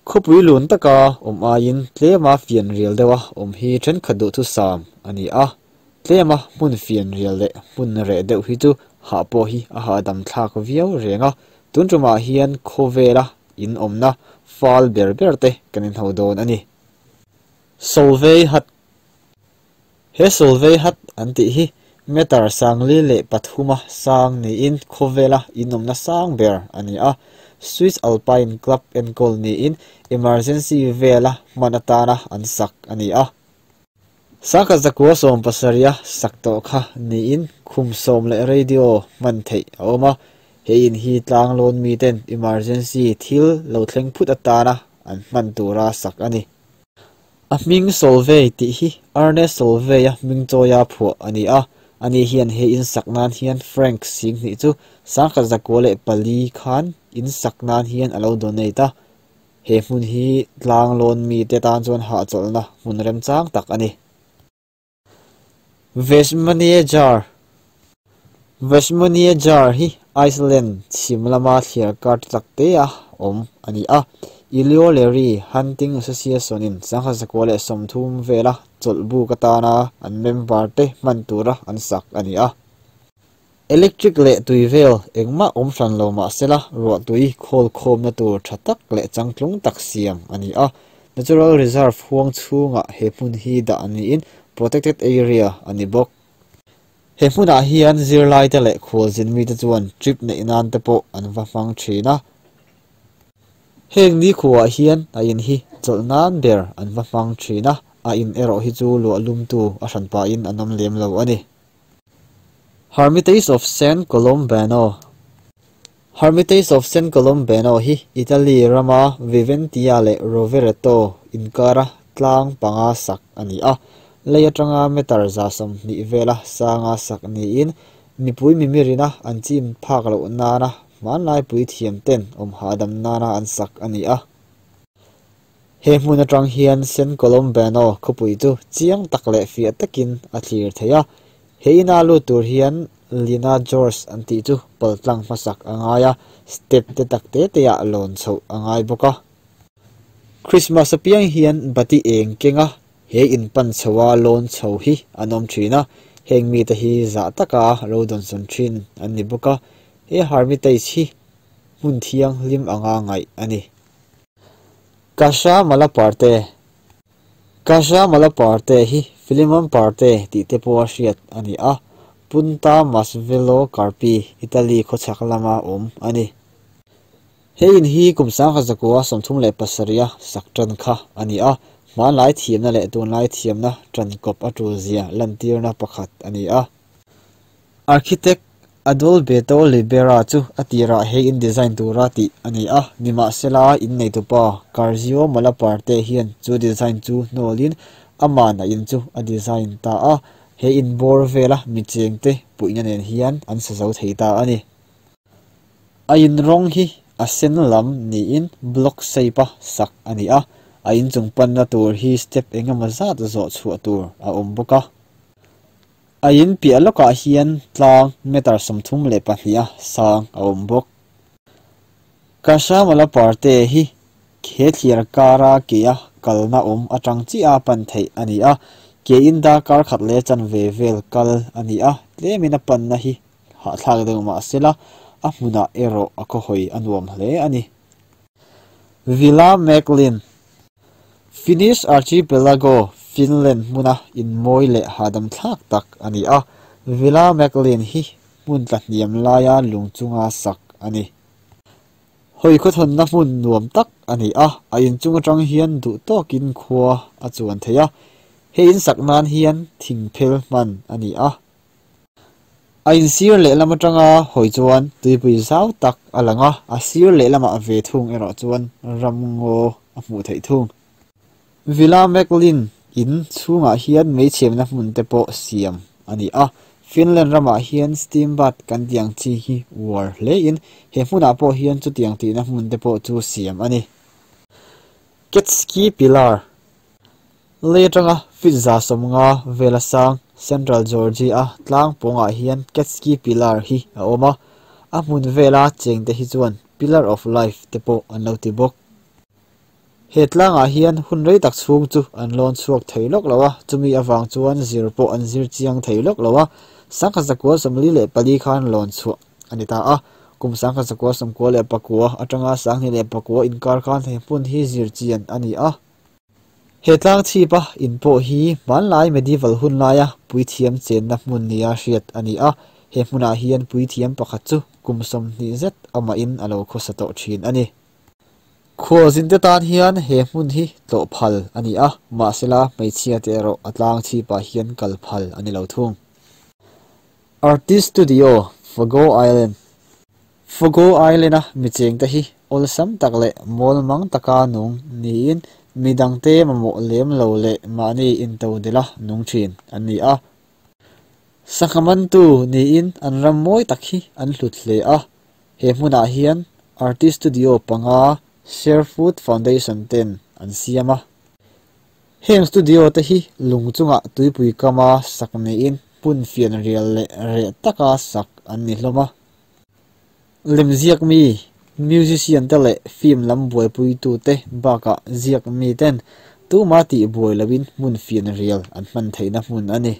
Khawpui lun taka awm aiin tlema fianrial deuha awm hi thenkhat duhthusam a ni a, tlema hmun fianrial leh hmun reh deuh hi chu hah pawh hi a hahdam thlak viau reng a, tun tumah hian khawvela in awmna fal ber ber te kan inho dawn a ni. Solvay Hut He Solvay Hut an tih hi meter 43 a sang niin khawvela inawmna sang ber a ni a, Swiss Alpine Club enkawl niin emergency vela hman atana an sak a ni a. 1970 a sak tawh kha niin khum 10 leh radio hman theih a awm a, he in hi tlanglawn miten emergency thil lo thleng phut atana an hman tura sak a ni. A hming Solvay tih hi Ernest Solvay-a hming chawia phuah a ni a, ani hian he in sak nan hian franc 2000 chu 1904 khan in sak nan hian a lo donate a, he hmun hi tlanglawn mite tan chuan hahchawlhna hmun remchang tak a ni. Vestmannaeyjar Vestmannaeyjar hi Iceland chhim lama thliar kar tak te a awm a ni a, Elioleri Hunting Association in 1930 vela chawlhbuk atana an member te hman tura an sak a ni a. Electric leh tui vel engmah awm hran lo mahsela ruah tui khawl khawmna tur tha tak leh changtlung tak siam a ni a, Natural Reserve huang chhungah he hmun hi dah niin Protected Area a ni bawk. He hmunah hian zirlai te leh khualzin mite chuan trip neih nan te pawh an va hmang thin a. Heng ni khuah hian a in hi chawlh nan ber an va hmang thin a, a in erawh hi chu luah lumtu a hran pahin an awm lem lo a ni. Hermitage of San Colombano Hermitage of San Colombano hi Italy rama Viventia leh Rovereto inkara tlang panga sak a ni a, lei atanga meter 120 vela sanga sak niin mipui mimirina an chim phak loh nana hmanlai pui thiam ten awm hahdam nana an sak a ni a. He hmun atang hian San Colombano khawpui chu chiang tak leh fiah takin a thlir thei a, he ina lut tur hian Lina George an tih chu paltlang hmasak a ngai a, step te tak te te ah lawn chhoh a ngai bawk a. Christmas apiang hian bati eng kenga he in pan chhoa lawn chho hi an awm thin a, heng mite hi zah taka ro dawnsawn thin an ni bawk a, he Hermitage hi hmun thianghlim anga ngaih a ni. Casa Malaparte Casa Malaparte hi Philemon Parte tih te pawha hriat a ni a, Punta Masvello Carpi, Italy khawchhak lama awm a ni. He in hi kum 1937 a sak tan kha a ni a, hmanlai thiamna leh tunlai thiamna tan kawp a tul zia lantirna pakhat a ni a. Architect Adalberto Libera chu a tirah he in design tura tih a ni a, nimahsela in neitupa Curzio Malaparte hian chu design chu hnawlin aman a in chu a design ta a, he in bawr vela mi chengte puihna nen hian an sa zo thei ta a ni. A in rawng hi a sen lam niin block shape a sak a ni a, a inchung panna tur hi step engemaw zat zawh chhuah tur a awm bawk a. A in piah lawkah hian tlang meter 32 a sang a awm bawk. Casa Malaparte hi he thliar kara ke a kalna awm atang chiah a pan theih a ni a, ke in darkar khat leh chanve vel kal a ni a, tlemin a panna hi hahthlak deuh mahsela a hmunah erawh a khawhawi a nuam hle a ni. Villa Macklin Finnish Archipelago Finland hmuna in mawi leh hahdam thlak tak a ni a, Villa Macklin hi hmun tlahniam laia lung chunga sak a ni. Hawi khawthawnna hmun nuam tak a ni a, a inchung atang hian duh tawkin khua a chuan thei a, he in sak nan hian thingphel hman a ni a. A in sir lehlam atanga hawi chuan tuipui zau tak a lang a, a sir lehlamah ve thung erawh chuan ramngaw a hmuh theih thung. Villa Macklin in chhungah hian meichhemna hmun te pawh siam a ni a, Finland ramah hian steam bath kan tiang chi hi uar hlein he hmunah pawh hian chutiang tihna hmun te pawh chu siam a ni. Ketski Pillar Lei atanga feet 150 vela sang Central Georgia tlang pawngah hian Ketski Pillar hi a awm a, a hmun vela chengte hi chuan Pillar of Life te pawh an lo ti bawk. He tlangah hian hun rei tak chhung chu an lawn chhuak thei lawk lo a, chumi avang chuan zir pawh an zir chiang thei lawk lo a, 1944 khan lawn chhuah a ni ta a. Kum 1999 atanga 2009 inkar khan he hmun hi zir chian a ni a. He tlang chhipa in pawh hi hmanlai medieval hun laia puithiam chenna hmun nia hriat a ni a, he hmunah hian puithiam pakhat chu kum 20 zet amahin a lo khawsa tawh thin a ni. Khualzin te tan hian he hmun hi tlawh phal a ni a, mahsela hmeichhia te erawh a tlang chhipah hian kal phal a ni lo thung. Artist Studio, Fogo Island. Fogo Island-a micheng te hi awlsam tak leh mawl mang taka nung niin midangte mamawh lem lo leh mahni intodela nung thin an ni a. Sangha mantu niin an ram mawi tak hi an hlut hle a. He hmunah hian Artist Studio panga Share Food Foundation ten an siam a. Heng studio te hi lung chungah tuipui kama sak niin hmun fian rial leh reh taka sak an ni hlawm a. Lemziak mi, musician te leh film lam buaipuitu te bakah ziak mi ten tuma tih buai loin hmun fian rial an hman theihna hmun a ni.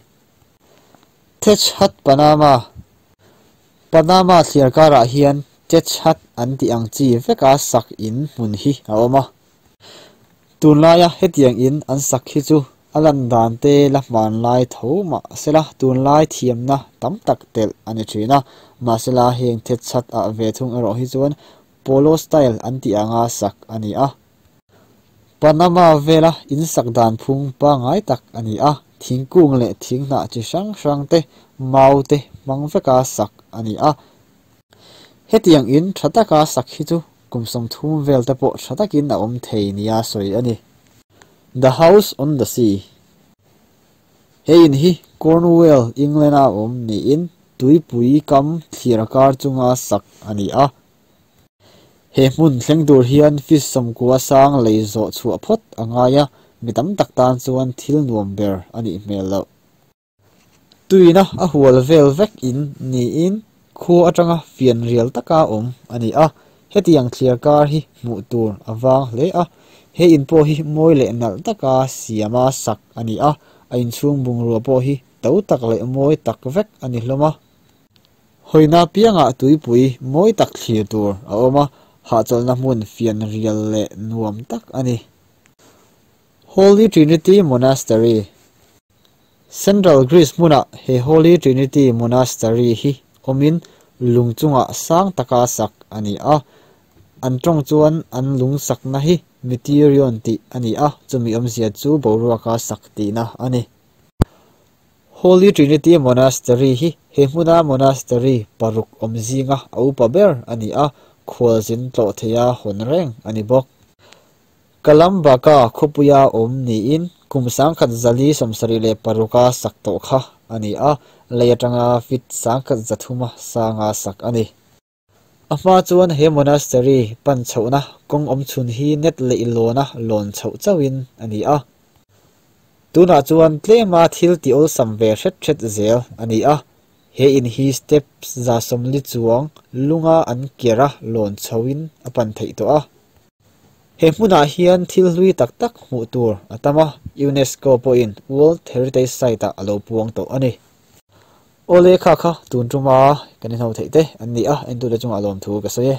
Thatch Hut Panama. Panama thliar karah hian Thatch Hut an tih ang chi veka sak in hmun hi a awm a. Tunlaia hetiang in an sak hi chu a lan dan te la hmanlai tho mahsela tunlai thiamna tam tak telh a ni thin a. Mahsela heng Thatch Hut ah ve thung erawh hi chuan polo style an tih anga sak a ni a. Panama vela in sak dan phung pangai tak a ni a, thingkung leh thinghnah chi hrang hrang te mau te hmang veka sak a ni a. Hetiang in tha taka sak hi chu kum 30 vel te pawh tha takin a awm thei nia sawi a ni. The House on the Sea. He in hi Cornwall, England a awm niin tuipui kam thlir kar chunga sak a ni a. He hmun thleng tur hian fish 90 sang lei zawh chhuah phawt a ngai a, mi tam tak tan chuan thil nuam ber a nih hmel loh. Tuina a hual vel vek in niin khu atanga fian rial taka awm a ni a. Hetiang thliar kar hi hmuh tur a vang hle a. He in pawh hi mawi leh nalh taka siama sak a ni a. A inchhung bungrua pawh hi to tak leh mawi tak vek a ni hlawm a. Hoina piangah tuipui mawi tak thlir tur a awm a, hahchawlhna hmun fian rial leh nuam tak a ni. Holy Trinity Monastery. Central Greece hmunah he Holy Trinity Monastery hi awmin lung chungah sang taka sak a ni a. An tawng chuan an lung sakna hi Meteorion tih a ni a, chumi awmzia chu boruaka sak tihna a ni. Holy Trinity Monastery hi he hmuna monastery paruk awm zinga a upa ber a ni a, khualzin tlawh theia hawn reng a ni bawk. Kalambaka khawpuia awm niin kum 1976 a sak tawh kha a ni a, lei atanga feet 1300 sanga sak a ni. A hma chuan he monastery pan chhohna kawng awm chhun hi net leh lawna lawn chhoh chauhin a ni a. Tunah chuan tlema thil ti awlsam ve hret hret zel a ni a. He in hi steps 140 chuang lunga an kera lawn chhoin a pan theih tawh a. He hmunah hian thil hlui tak tak hmuh tur a tam a, UNESCO pawhin World Heritage Site ah a lo puang tawh a ni. Awle kha kha tun tuma kan inho theih te an ni a, entu te chungah lawm thu ka sawi e.